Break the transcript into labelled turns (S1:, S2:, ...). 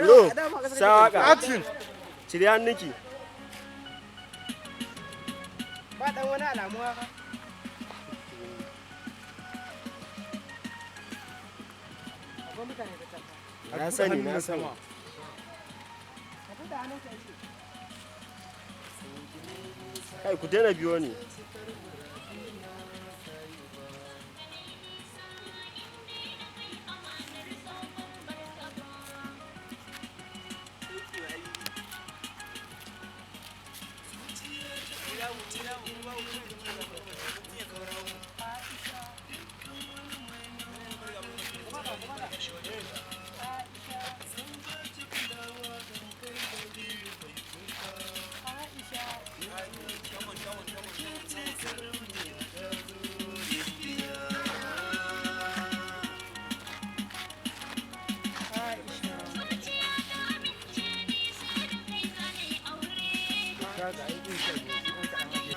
S1: Yo, sawaka.
S2: Action.
S1: Cire hannunki.
S3: Ba dan wani alamu haka. Akwai mutane da tafa.
S1: Na sani, na sani.
S3: Ka buɗe hannunka yace.
S1: Kai, ku daina biyo ni.